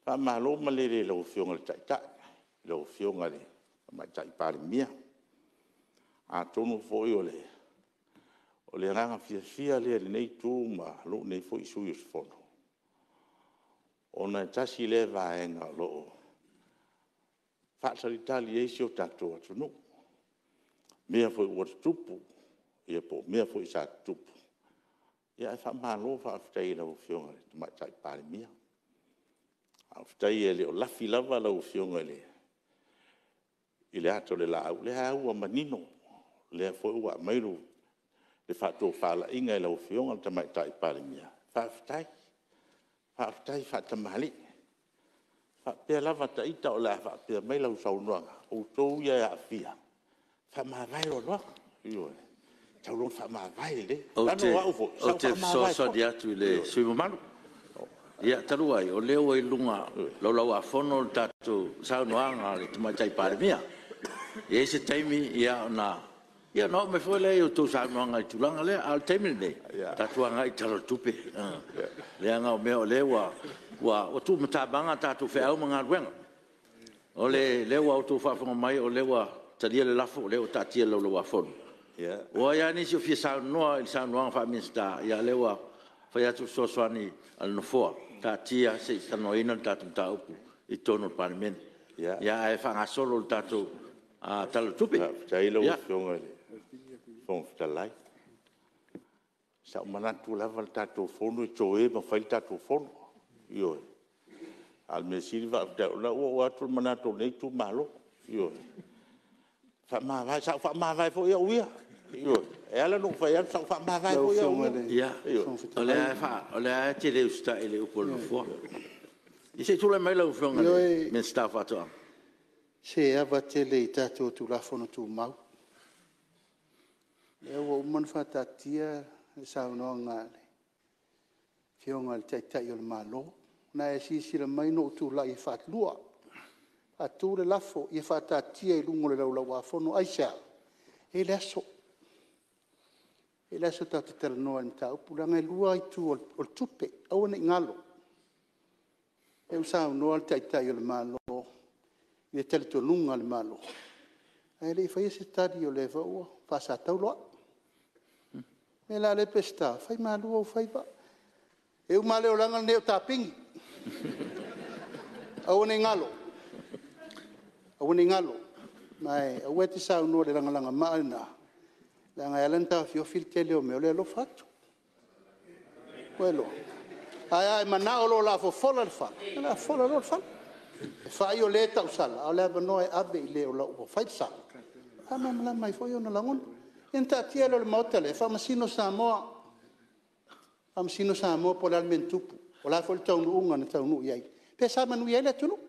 Faamalo malele i lau Afioga i le Taitai, lau Afioga i le Tamaitai Palemia. Atonu foi o le agaga fiafia lea i lenei Itu ma lou nei foi sui usufono, ona e tasi lea vaega o lo o faatalitali i ai si o tatou atunuu, i mea foi ua tutupu po o mea foi sa tutupu. Ae faamalo faafetai i lau Afioga i le Tamaitai Palemia. Faafetai e le o lafi lava lau Afioga i le ata o le laau, o lea lava ua manino, o lea foi ua aumai le faatofalaiga e lau Afioga i le Tamaitai Palemia, faafetai, faafetai faatamalii. Faapea lava ita o le a faapea mai lau saunoaga, outou ia e aafia, faamavae loa, ioe, tatau loa ona faamavae lelei. Leaga o au foi, sa Ou ou te faamavae foi. fesoasoani atu i le sui usufono mamalu. Ia talu ai, o lea ua i luga o le Laulau a Fono le tatou saunoaga a le Tamaitai Palemia. E i ai se taimi ona oo mai foi lea i a outou saunoaga i le tulaga lea. A o le taimi lenei, tatou agai i le Tala o le Tupe, leaga o mea o lea ua tuumatamaga a tatou feau ma galuega. O lea ua outou faafofoga mai o lea ua talia le lafo, o lea ua taatia i le Laulau a Fono. O ai lava nisi o fia saunoa i le saunoaga faa-Minisita, ia o lea ua fai atu le fesoasoani a le Nofoa, taatia se i talanoaina le tatou mataupu i totonu o le Palemene, ae faagasolo le tatou Tala o le Tupe. Faafetai i lau Afioga i le Fofoga Fetalai. Sa ou manatu lava o le tatou Fono e toe ma fai le tatou Fono, ioe. A o le mea sili faafetai o lea ua oo atu le manatu o lenei itumalo, ioe, faamavae. Sa ou faamavae foi au ia, ioe. E ala ona ou fai atu, sa ou faamavae foi au ia. Ia, o lea lava e te le usitai i le upu a le Nofoa. Ia se i tulai mai lau Afioga i le Minisita o Faatoaga. Ioe, se e ava tele i tatou Tulafono Tumau. O lea ua uma ona faataatia le saunoaga a le Afioga i le Taitai o le Malo. Na e silasila mai na ou tulai faalua, faatu le lafo, Ia faataatia i luga o le Laulau a Fono. Aisea? E i ai le aso, e i ai le aso tatou te talanoa ai i le mataupu, leaga e lua itu o le tupe, aua ne i galo. O lea ua saunoa le Taitai o le Malo i le talitonuga o le Malo, ae le i faia se tali o lea foi ua faasatau Loau. O le mea la lea Peseta, fai malu ou faiva, e uma lava le olaga lenei o tapigi. Aua ne i galo, aua ne i galo. Ma aua e te saunoa i le lagalaga lena, leaga e ala ona taofiofi le tele o mea o le alofa atu. Ua iloa? Ae a e manao loa o le a fofola le fala, ia o le a fofola loa le fala. E fai o le e tausala, a o le avanoa e ave i le o lo o ua fai le sala, e faamalamalama ai foi ona lagona. Ia ona taatia lea o le Maota lea e faamasino Samoa, faamasino Samoa po o le a le mea na tupu, o le a foi le taunuuga na taunuu i ai, pe sa manuia ai le atunuu.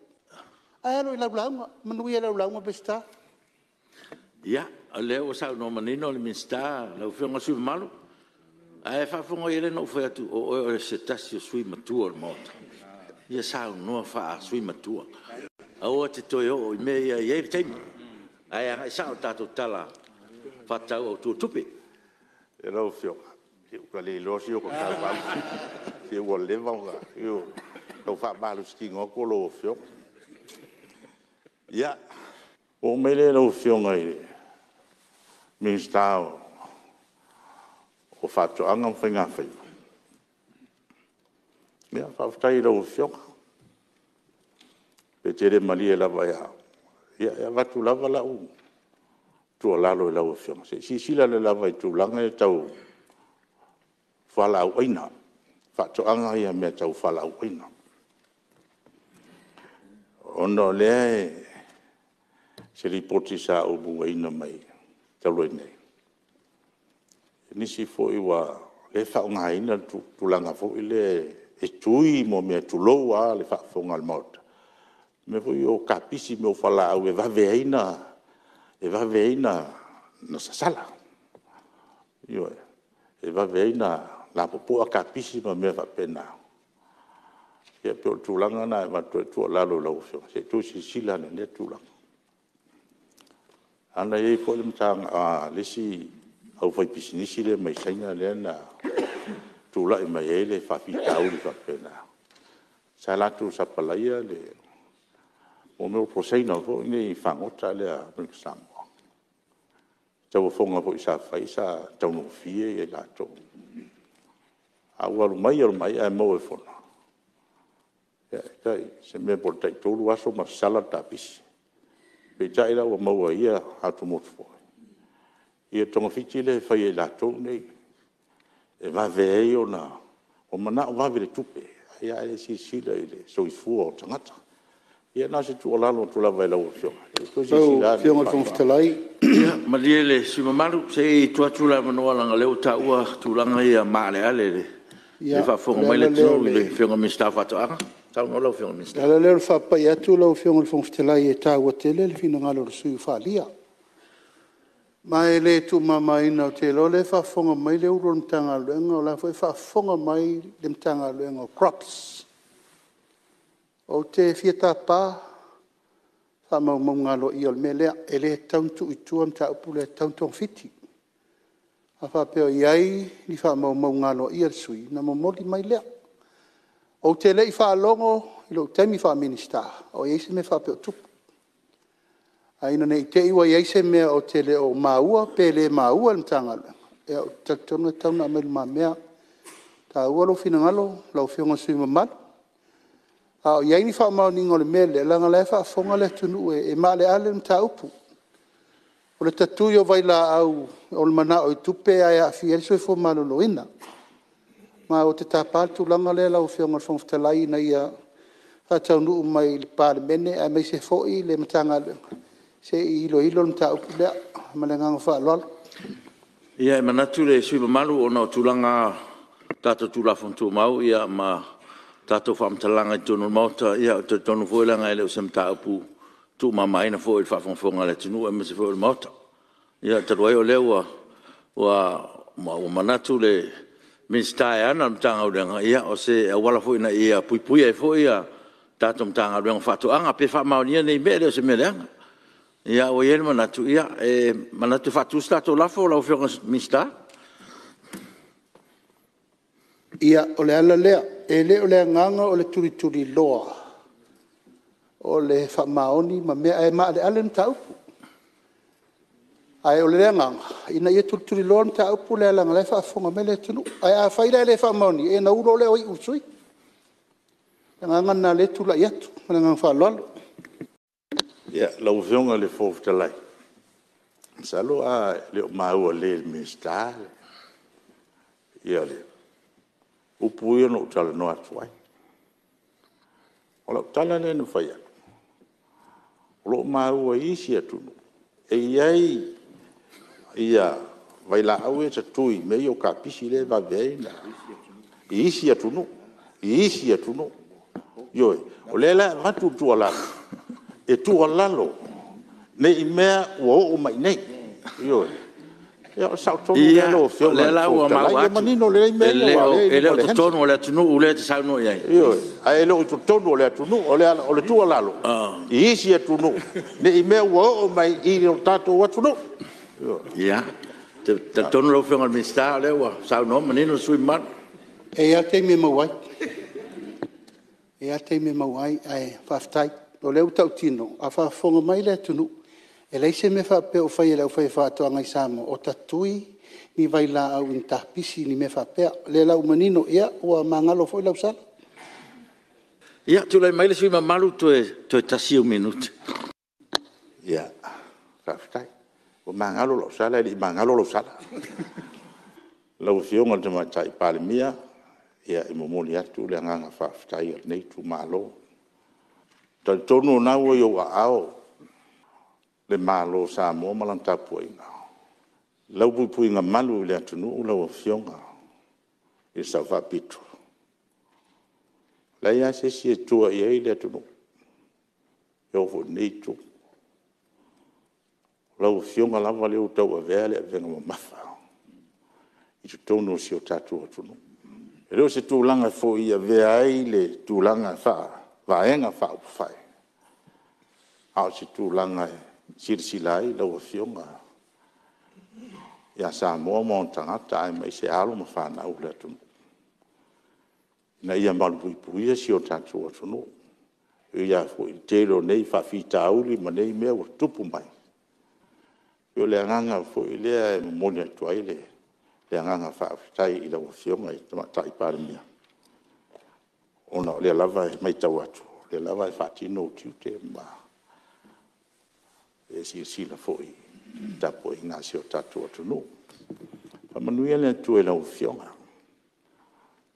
Ae alo i lau lauga, manuia lau lauga Peseta. Ia, o lea ua saunoa manino le Minisita lau Afioga i le sui usufono mamalu. A e faafofoga i ai lea na ou fai atu o oe o se tasi o sui usufono matua o le Maota. Ia saunoa faa-sui usufono matua, aua e te toe oo i mea ia e i ai le taimi, ae agai sao i le tatou Tala Faatatau Autu o le Tupe. Lau Afioga, se ua ta le iloa si ota tauvai, se ua leva ona… ioe, tau faamalositino atu lau Afioga. Ia, ona oo mai lea i lau Afioga i le Minisita o Faatoaga ma Faiga Faiva, faafetai i lau Afioga. Pe e te le malie lava ia au, ia e avatu lava lau tuualalo i lau Afioga, se i silasila ane lava i tulaga ia tau fualaau aina, faatoaga ia i mea tau fualaau aina. Ona o lea i se lipoti sa ou luaina mai talu ai nei, i nisi foi o lea e faaaogaina le tulaga foi lea e tui mea tulou lava le faafofoga a le Maota, mea foi ia o kapisi o fualaau e vave ai ona sasala. Ioe. E vave ai ona lapopoa kapisi ma mea faapena. Ia pei o le tulaga lena e avatu ai le tuualalo i lau Afioga, se i toe silasila ane i lea tulaga. Leaga e i ai foi le isi aufaipisinisi lea mai Saina lea na tulai mai ai le faafitauli faapena, Sa latou sapalaia le mea o fuaseina foi nei fagota lea Amerika Samoa. I tauofoga foi sa fai sa taugofie latou. Ae ua alu mai alu mai ae maua e le o se mea po o le tai 3 aso ma sasala le kapisi. Peitai la ua maua e ia atumotu foi ia le togafiti lea e fai e latou nei e vave ai ona… Ua manao vave i le tupe, ae le silasila i le soifua o tagata. Ia na o se tuualalo atu lava i lau Afioga, se i toe silasila ane i Lau Afioga i le Fofoga Fetalai… Ia malie le sui usufono mamalu, se i tuu atu le avanoa leaga o lea ua taua tulaga ia maaleale o lea e faafofoga mai le atunuu i le Afioga i le Minisita o Faatoaga. Saunoa lau Afioga i le Minisita. O le ala lea o le faapai atu lau Afioga i le Fofoga Fetalai, e taua tele le finagalo o le sui usufono ua faaalia. Ma e le tuumamaina, ou te iloa o lea e faafofoga mai le Ofisa Sili o le Matagaluega, o la e foi e faafofoga mai le Matagaluega o le CROS. Ou te fia tapa faamaumauga aloaia o le mea lea, e le tatau ona tuu i tua le mataupu lea, e tatau ona togafiti. A faapea o i ai ni faamaumauga aloaia a le sui usufono, ona momoli mai lea. Ou te le i faalogo i lou taimi faa-Minisita o i ai se mea faapea o tupu. Ae ina ne i te i ua i ai se mea ou te le o maua pe le maua e le Matagaluega, ia ou te talitonu e tatau ona aumai i lumamea. E taua lou finagalo lau Afioga i le sui usufono mamalu, a o i ai ni faamaoniga o le mea lea, leaga o la e faafofoga le atunuu, e maaleale le mataupu. O le tatui o vailaau o le manao i tupe ae aafia ai le soifua maloloina. Ma ou te tapa le tulaga lea lau Afioga i le Fofoga Fetalai ina ia faataunuu mai i le Palemene aemaise foi le Matagaluega, se i iloilo le mataupu lea. Ma le agaga faaaloalo. Ia e manatu le sui usufono mamalu ona o tulaga lava o tatou Tulafono Tumau ma tatou faamatalaga i totonu o le Maota, ou te talitonu foi leaga e le o se mataupu tuumamaina foi i le faafogafoga a le atunuu aemaise foi o le Maota. Ia talu ai o lea ua manatu le Minisita e ana le Matagaluega, ia o se auala foi ina ia puipuia ai foi le tatou Matagaluega o Faatoaga, pe faamaonia nei mea, e le o se mea leaga. Ae ua i ai le manatu, e manatu e faatu se tatou lafo lau Afioga i le Minisita. Ia, o le ala lea. E le o le agaga o le tulituliloa o le faamaoni ma mea, ae maaleale le mataupu. Ae o le agaga, ina ia tulituliloa le mataupu lea leaga o la e faafofoga mai le atunuu. Ae afai la e le faamaonia, ia ona ulu loa lea o iu i le sui usufono. O le agaga lena o lea e tulai atu. Ma le agaga faaaloalo. Lau Afioga i le Fofoga Fetalai, masalo e le o maua lelei e le Minisita upu ia na ou talanoa atu ai. O lau tala lea na fai atu, o lo o maua i isi atunuu, e i ai vailaau ia e tatui i mea ia o kapisi lea e vave ai ona… i isi atunuu, i isi atunuu. Ioe. O lea la e avatu le tuualalo, e tuualalo ne i mea ua oo mai i inei. Ioe. Ia o le sao tonu lea lau Afioga i le Fofoga Fetalai, e manino lelei mea ia aua o lea e i E le o luma o le Hansard. totonu o le atunuu lea e te saunoa i ai. Ioe, ae le o i totonu o le atunuu. O le tuualalo i isi atunuu ne i mea ua oo mai i lo tatou atunuu. Ioe. Ia, ou te talitonu lau Afioga i le Minisita o lea ua saunoa manino le sui usufono mamalu. E i ai lava le taimi e maua ai, e i ai lava le taimi e maua ai, ae faafetai. O lea ua tautino, a faafofoga mai le atunuu, e leai se mea faapea o faia e le aufaifaatoaga i Samoa o tatui ni vailaau i ni kapisi ni mea faapea. O lea la ua manino, ia ua magalo foi lau sala. Ia, tulai mai le sui usufono mamalu, toe tasi ou minute. Faafetai. Ua magalo lau sala ae le i magalo lau sala. Lau Afioga i le Tamaitai Palemia, e momoli atu le agaga faafetai o lenei itumalo. E talitonu o lena ua i ou aao le Malo o Samoa ma lana tapuaiga, i lau puipuiga malu i le atunuu lau Afioga i le Sao Faapito, e leai lava se isi e tua i ai le atunuu, e oo foi i lenei Itu. O lau Afioga lava lea ua tauavea le avega mamafa i totonu o si o tatou atunuu. E le o se tulaga foi e avea ai le tulaga faa-Vaega Faaupufai, a o se tulaga e silasila ai lau Afioga ia Samoa ma ona tagata aemaise alo ma fanau a le atunuu. ina ia malupuipuia si o tatou atunuu. E ui lava foi i le tele o nei faafitauli ma nei mea ua tutupu mai, o le agaga foi lea e momoli atu ai le agaga faafetai i lau Afioga i le Tamaitai Palemia, ona o lea lava e matau atu, o lea lava e faatino ou tiute ma e silasila foi i le tapuaiga a si o tatou atunuu. Faamanuia le Atua i lau Afioga,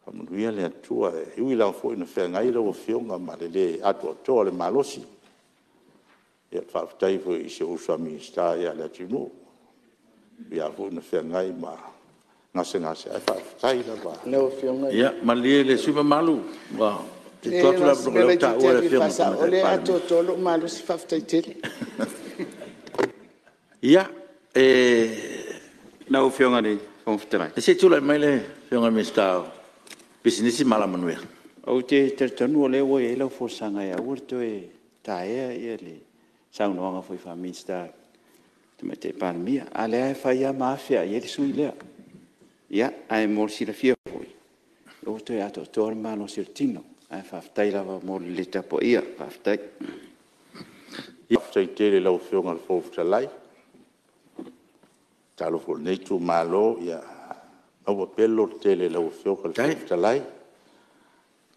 faamanuia le Atua. E ui lava foi ina feagai lau Afioga ma le le atoatoa o le malosi, ia faafetai foi i si ou uso a Minisita ia Leatinuu, e ui lava foi ina feagai ma gasegase, ae faafetai lava. Ia malie le sui usufono mamalu, ua tuu atu le avanoa o lea ua taua le Afioga O i le lea e Tamaitai Palemia. atoatoa lou malosi faafetai tele. Ia, Lau Afioga i le Fofoga Fetalai. se i tulai mai le Afioga i le Minisita mo Pisinisi ma Alamanuia. Ou te talitonu o lea ua i ai lau folasaga e aua le toe taea le saunoaga foi faa-Minisita a le Tamaitai Palemia, a o lea e fai lava ma afe i ai le sui usufono lea. Ia, ae mo le silafia foi, ua toe atoatoa le malosi o le tino, ae faafetai lava mo le le tapuaia, faafetai. Faafetai tele i lau Afioga i le Fofoga Fetalai. E tatalo foi lenei itumalo ia maua pea le lototele i lau Afioga i le Fofoga Fetalai,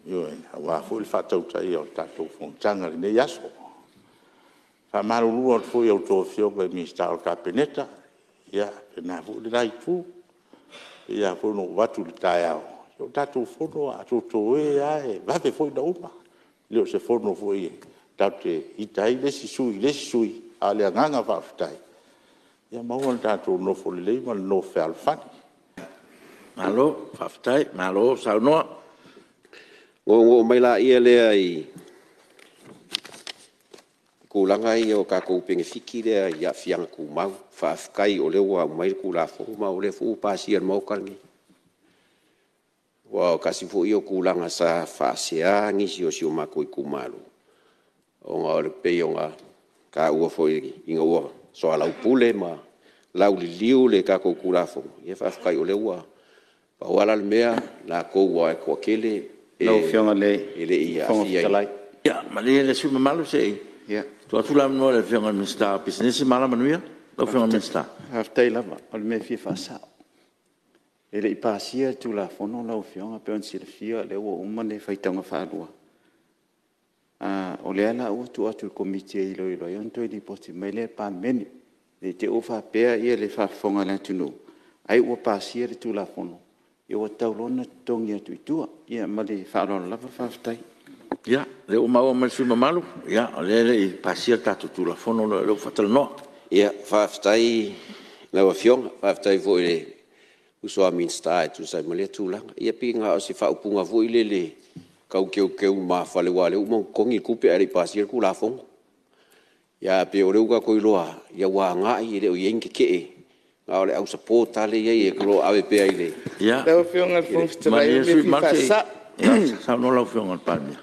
ioe, aua foi le faatautaia o le tatou Fonotaga i lenei aso. E faamalulu atu foi i a outou Afioga i Minisita o le Kapeneta, ia faapena foi le la Itu. E pei lava foi ona ou avatu i le taeao, o le tatou Fono a totoe lava e vave foi ona uma. E le o se Fono foi tatou te ita ai le isi sui usufono i le isi sui usufono, a o le agaga faafetai, ia maua lo tatou nofo lelei ma le nofo fealofani. Malo faafetai, malo saunoa. Ona ou oo mai lea i tulaga ia o tatou penefiti ia i aafiaga tumau. Faafetai o lea ua aumai le Tulafono ma o lea foi ua pasia e le Maota lenei. Aua tasi foi ia o tulaga sa faasea nisi o si o matou itumalo, ona e pei ona taua foi ina ua soalaupule ma lauliliu le tatou Tulafono, ia faafetai o lea ua… Pau lava la le mea o latou aua e toatele Lau Afioga i le e le i Fofoga aafia i… Fetalai… Ia malie le sui usufono mamalu se i tuu atu le avanoa i le Afioga i le Minisita mo Pisinisi ma Alamanuia. Lau Afioga i le Minisita. Faafetai lava. O le mea e fia faasao, e le i pasia le Tulafono lau Afioga pei ona silafia o lea ua uma le faitauga faalua. O lea la ua tuu atu i le Komiti e iloilo ai ona toe lipoti mai lea i le Palemene. Ne i te i ua faapea le faafofoga a le atunuu ai ua pasia le Tulafono, ia ua tatau loa ona totogi atu i tua. Ia ma le faaaloalo lava faafetai. Ia, o lea ua maua mai e le sui usufono mamalu, o lea e le i pasia le tatou Tulafono lea o lea ua faatalanoa. Faafetai i lau Afioga, faafetai foi i le uso a Minisita e tusa ai ma lea tulaga. Ia pei na o se faaupuga foi lele e tau teuteu lumafale aua o lea ua uma ona totogi le tupe ae le i pasia le Tulafono. Ia ae pei o lea ua tatou iloa lava, ua agai e le o i ai ni tetee, na o le au support lava lea e i ai o lo o ave pea i le… Ia, Lau Afioga i le Fofoga Fetalai malie o le le mea sui e fia usufono mamalu se faasao. i saunoa lau Afioga i le Palemia.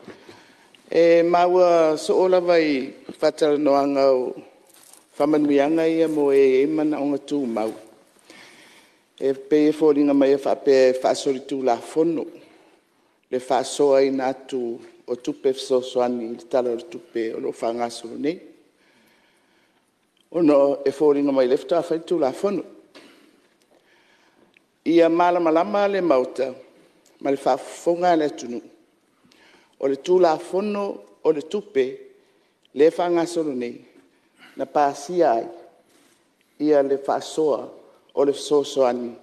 E maua soo lava i faatalanoaga o faamanuiaga ia mo e e i ai manaoga tumau, e pei e foliga mai e faapea e faasolitulafono le faasoaina atu o tupe fesoasoani i le Tala o le Tupe o lo o faagasolo nei, ona e foliga mai o lea faatoa fai le Tulafono. Ia malamalama le Maota ma le faafofoga a le atunuu, o le Tulafono o le Tupe lea e faagasolo nei, na pasia ai le faasoa o le fesoasoani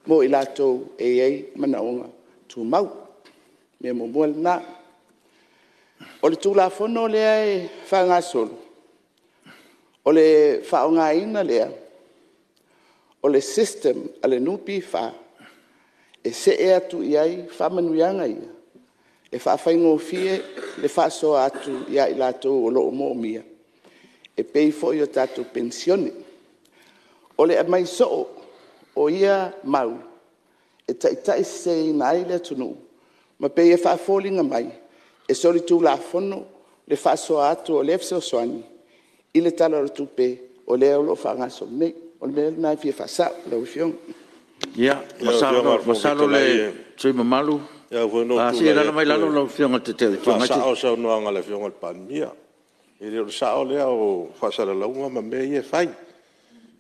mo i latou e i ai manaoga tumau. O le mea muamua lena. O le Tulafono lea e faagasolo, o le faaaogaina lea o le system a le NPF e see atu i ai faamanuiaga ia e faafaigofie le faasoa atu ia i latou o lo o moomia, e pei foi o tatou penisione. O le aumai soo o ia mau e taitaiseseina ai le atunuu ma pei e faafoliga mai e solitulafono le faasoa atu o lea fesoasoani i le Tala o le Tupe o lea o lo o faagasolo nei. O le mea lena e fia faasao lau Afioga. Ia, Lau Afioga i le Fofoga masalo le Fetalai sui usufono mamalu, E ao foi ona ou Se i tulai alaala mai lalo atu lau Afioga i le Taitai o le e Itu Agai. faasao le saunoaga a le Afioga i le Palemia. E le o le sao lea o faasalalauga ma mea ia e fai.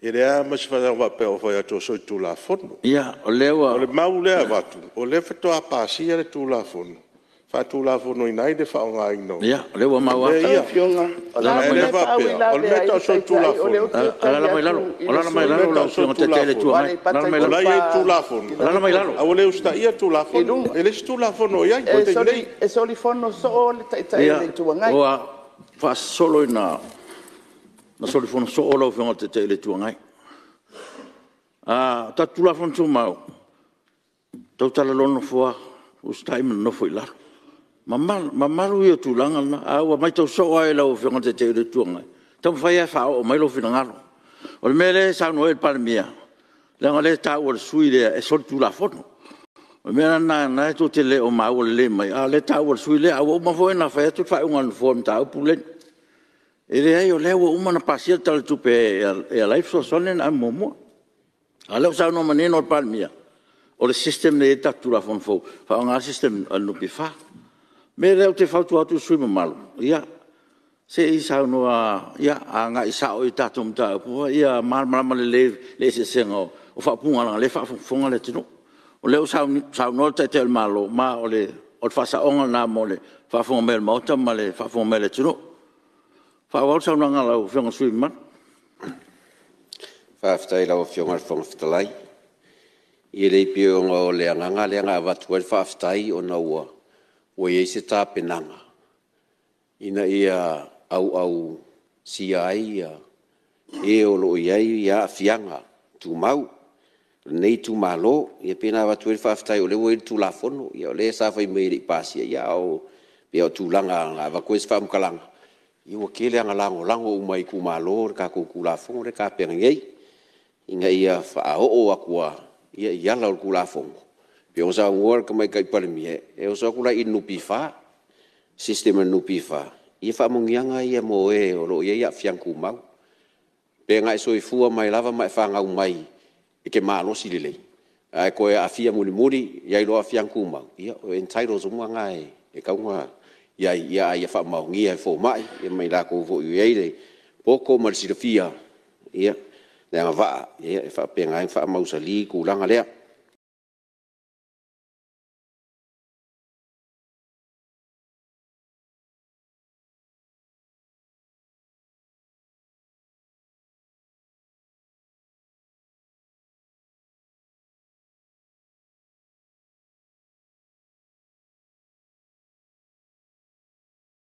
E leai lava ma se faapea o fai atu o solitulafono. Ia, o lea ua… O le mau lea e avatu, o lea faatoa pasia le Tulafono e faatulafonoina ai le faaaogaina o Ia, o lea ua maua mea atu. ia. Ae le faapea o le mea e tau o solitulafono. Alaala mai lalo lau Afioga i le Taitai o le Itu Agai. Alaala mai O lalo. la e i ai i le Tulafono, Alaala mai lalo. a ua le usitaia le Tulafono. E leai se Tulafono o i ai i le taimi nei. E solifono soo le Taitai o le Itu Agai. Ua faasolo ina solifono soo lau Afioga i le Taitai o le Itu Agai. O tatou Tulafono Tumau, e tautala loa le Nofoa, usitai ma nonofo i lalo. Mamalu ia o tulaga na, ae ua matau soo lava i lau Afioga i le Taitai o le Itu Agai, taumafai lava e faaoo mai lou finagalo. O le mea lea e saunoa ai le Palemia, leaga o lea e taua e le sui usufono lea e solitulafono. O le mea la lena o lena tou te le o maua lelei mai, a o lea e taua e le sui usufono lea. Ae ua uma foi ona fai atu le faaiuga a le Nofoa i le mataupu lenei. E leai o lea ua uma ona pasia le Tala o le Tupe e ala ai le fesoasoani lea na ave muamua. A o lea ua saunoa manino le Palemia, o le system lea e i ai le tatou Tulafono fou, faaaoga le system a le NPF. O le mea lea ou te fautua atu ai i le sui usufono mamalu, ia, se i saunoa agai sao i le tatou mataupu ia malamalama lelei i le eseesega o faaupuga leaga o lea e faafogafoga le atunuu. O lea ua saunoa le Taitai o le Malo, ma o le faasaoga lena mo le faafofoga mai a le Maota ma le faafofoga mai a le atunuu. Faaauau le saunoaga a lau Afioga i le sui usufono mamalu. Faafetai i lau Afioga i le Fofoga Fetalai. Ia e leai pei ona o le agaga lea na avatu ai le faafetai ona ua i ai se tapenaga ina ia auausia ai e o lo o i ai aafiaga tumau o lenei itumalo. Ia pei ona avatu ai le faafetai o lea ua i ai le Tulafono. Ia o lea sa fai mai e le i pasia, a o pei o tulaga na avatu ai se faamatalaga, ia ua tele lava ina lagolago uma e itumalo le tatou Tulafono lea e tapena nei, ina ia faaoo atu lava i ala o le Tulafono. E pei ona saunoa le Tamaitai Palemia, e oso atu la i le NPF, system a le NPF i faamanuiaga ia mo e o lo o i ai aafiaga tumau. Pe na e soifua mai lava ma e fanau mai e te malosi lelei, ae toe aafia mulimuli i ai loa aafiaga tumau, ia o entitles uma na e tatau ona i ai, ae ia faamaonia e fomai ma i latou foi e i ai le poto ma le silafia le agavaa e faapena ai ona faamausali le tulaga lea.